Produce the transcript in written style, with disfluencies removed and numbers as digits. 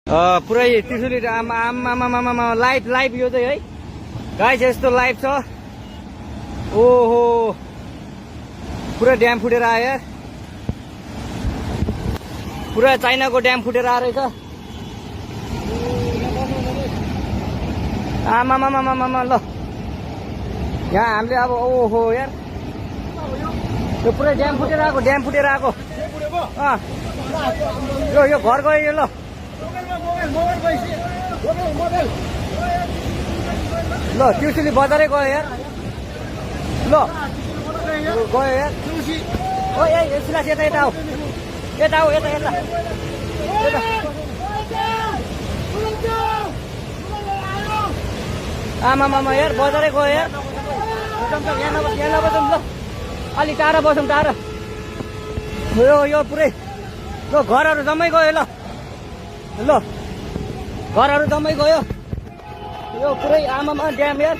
पुरै त्रिशुली आमा लाइभ यो चाहिँ है गाइस यस्तो लाइभ छ। ओहो पुरा ड्याम फुटेर आयो यार, पुरा चाइनाको ड्याम फुटेर आएर रहेछ। आमामामामामा ल यहाँ हामीले अब ओहो यार यो पुरै ड्याम फुटेर आएको यो घर गयो यो। ल ल त्रिशुली बजारै गयो यार। ल गयो यार ओ ए सिलास यता आऊ यता आमामामा यार बजारै गयो यार। यहाँ नबसौँ ल अलि टाढा बसौँ टाढा। यो पुरै ल घरहरू जम्मै गयो। ल घरहरू जम्मै गयो यो पुरै आमामा ड्याम यार।